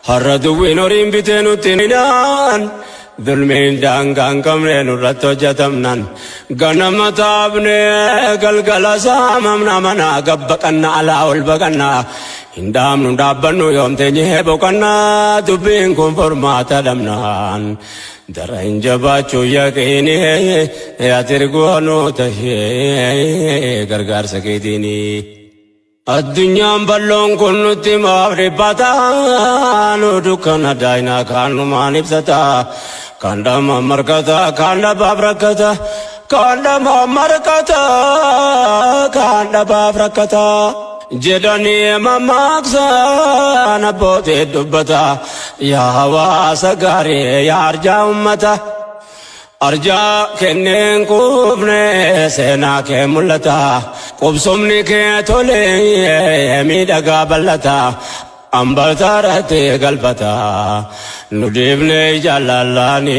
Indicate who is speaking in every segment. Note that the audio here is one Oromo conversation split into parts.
Speaker 1: Har'a duwwiin horiin bitee nutti hinaan Dulmiin daangaa hin qabne nurratti hojjetamnan Ganama taabne galgala saamamna manaa gabbaqanna alaa ol baqanna Hin dhaabnu dhaabbannu yoom teenyee boqanna dubbiin kun furmaata dhabnaan Dara hin jabaachuu yaqiini ati ergoonuu tahee gargaarsa keetiini. Addunyaan bal'oon kun nutti maaf dhiphata nu dukkana daayinaa kaanumaan ibsata kan dhama markata kan dhabaaf rakkata kan dhama markata kan dhabaaf rakkata jedhanii mammaaksan abbootii dubbata yaa hawaasa gaarii yaa arjaa ummata. Arjaa kenneen quufne seenaa kee mul'ata. Qubsumni kee tole miidhagaa bal'ata. Ambataarratti galfata. Nu dhiifne jaallallaani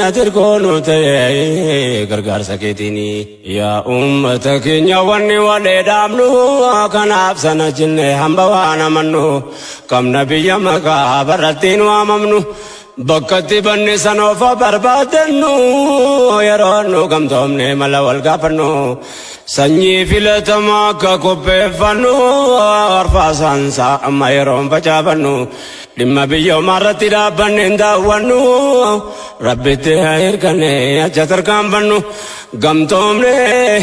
Speaker 1: ati hirkoo nu ta'e gargaarsa keetiini. Yaa uummata keenya wanni walee dhaabnu kanaaf sana jenne hamba waan amannu qabna biyya maqaa barrattiin waamamnu. Bakka itti banne sana ofa barbaadannu yeroo nu gamtoomne mala wal gaafannu sanyii filatamaa akka qopheeffannu arfaasaan amma yeroon facaafannu dhimma biyyoomaa irratti dhaabbanne hin daawwannu rabbitti hirkanne acha tarkaanfannu gamtoomne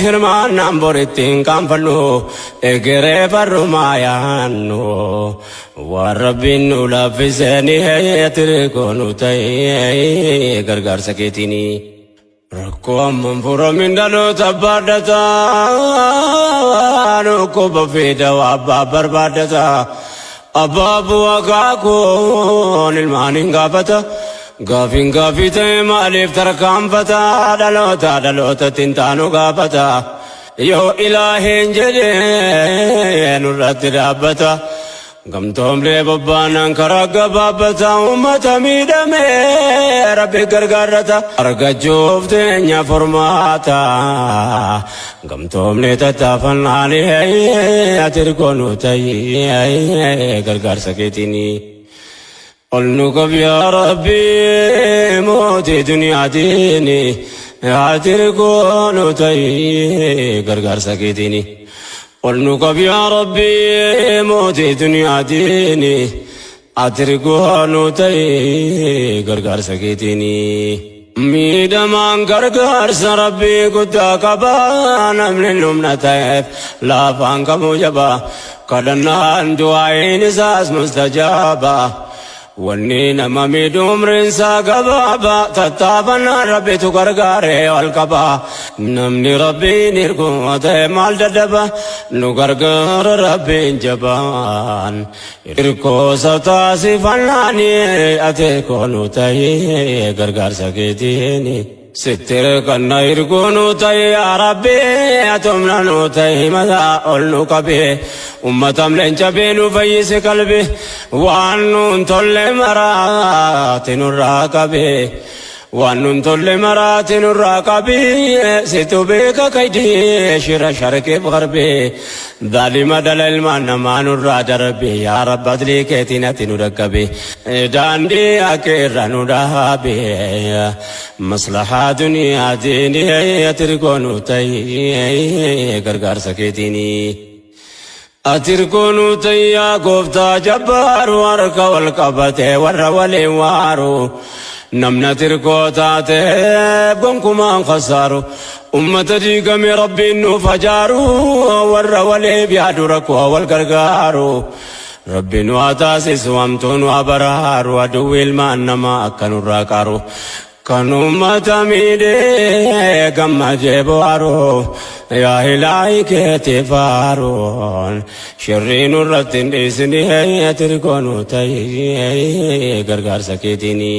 Speaker 1: hirmaannaan boritti hin qaanfannu egeree barrumaa yaannu. Waan rabbiin nu laaffisee ni tirkoo nu ta'ee gargaarsa keetiini. Rakkoo amman furamin dhaloota baadhata dhukkuba fi dawaa abbaa barbaadata. Abbaa bu'aa kaakuun ilmaan hin gaafata. Gaafiin gaafii ta'e maaliif tarkaanfata dhaloota dhalootatti hin taanu gaafata. Yoo ilaahiin jedhee nurratti dhaabbata. Gamtoomlee bobbaanaan karaa gabaabbata uummata miidhame rabbi gargaarrata. Argachuuf teenya furmaata. Gamtoomlee tattaafannaan ati hirkoo nu ta'ii gargaarsa keetiini. Ol nu qab yaa Rabbi mootii duniyaatiin ati hirkoo nu ta'ii gargaarsa keetiini. Ol nu qab yaa Rabbi mootii duniyaatiin ati hirkoo nu ta'ii gargaarsa keetiini. Miidhamaan gargaarsa Rabbii guddaa qaba namni humna ta'eef laafaan kamuu jaba kadhannaan du'aa'iin isaas mustajaaba. Wanni nama miidhu umriin isaa gabaaba tattaafannaan Rabbitu gargaaree ol qaba. Namni Rabbiin hirkuu ta'e maal dadhaba nu gargaara Rabbiin jabaan. Hirkoosa taasifannaani ati hirkoo nu ta'ii gargaarsa keetiini. Sitti hirkanna hirkoo nu ta'ii yaa Rabbi ati humna nu ta'ii mataa ol nu qabi. Ummatam leenca bee nu fayyisi qalbi waan nuun tolle maraati nurraa qabi. Waan nun tolle maraati nurraa qabi situ beeka kaydii shira sharqiif garbi zaalima dhala ilmaan namaa nurraa darbi yaa rabbi adlii keetiin ati nu dhaqqabi daandii akka irra nu dhaabi maslahaa duniyaa diinii ati hirkoo nu ta'i gargaarsa keetiinii. Ati hirkoo nu ta'i yaa gooftaa jabbaaru harka wal qabatee warra waliin waaru. Namni ati hirkoo taateef gonkumaan khasaaru. Ummata diigame rabbiin nuuf hajaaru warra waliif yaadu rakkoo wal gargaaru. Rabbi nu haa taasisu hamtuu nu haa baraaru aduwwi ilmaan namaa akka nurraa qaaru. Kan ummata miidhee gammadee bohaaru yaa ilaahi keetii faaruun shirrii nurratti hin dhiisini ati hirkoo nu ta'i gargaarsa keetiini.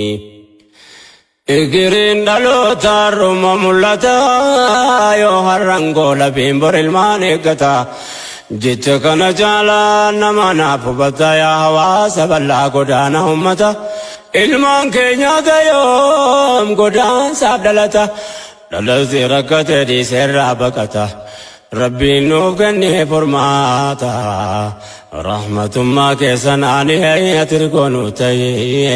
Speaker 1: Igiriin dhaloota har'uma mul'ata yoo har'an goolabiin bor ilmaan eeggata. Jecha kana caalaa nama naaf hubata yaa hawaasa bal'aa godaana ummata. Ilmaan keenya gayoom godaansaaf dhalata. Dhalatti rakkate dhiiseerraa baqata. Rabbiin nuuf kennee furmaata. Rahmatummaa keessan ani ati ergoonu ta'e.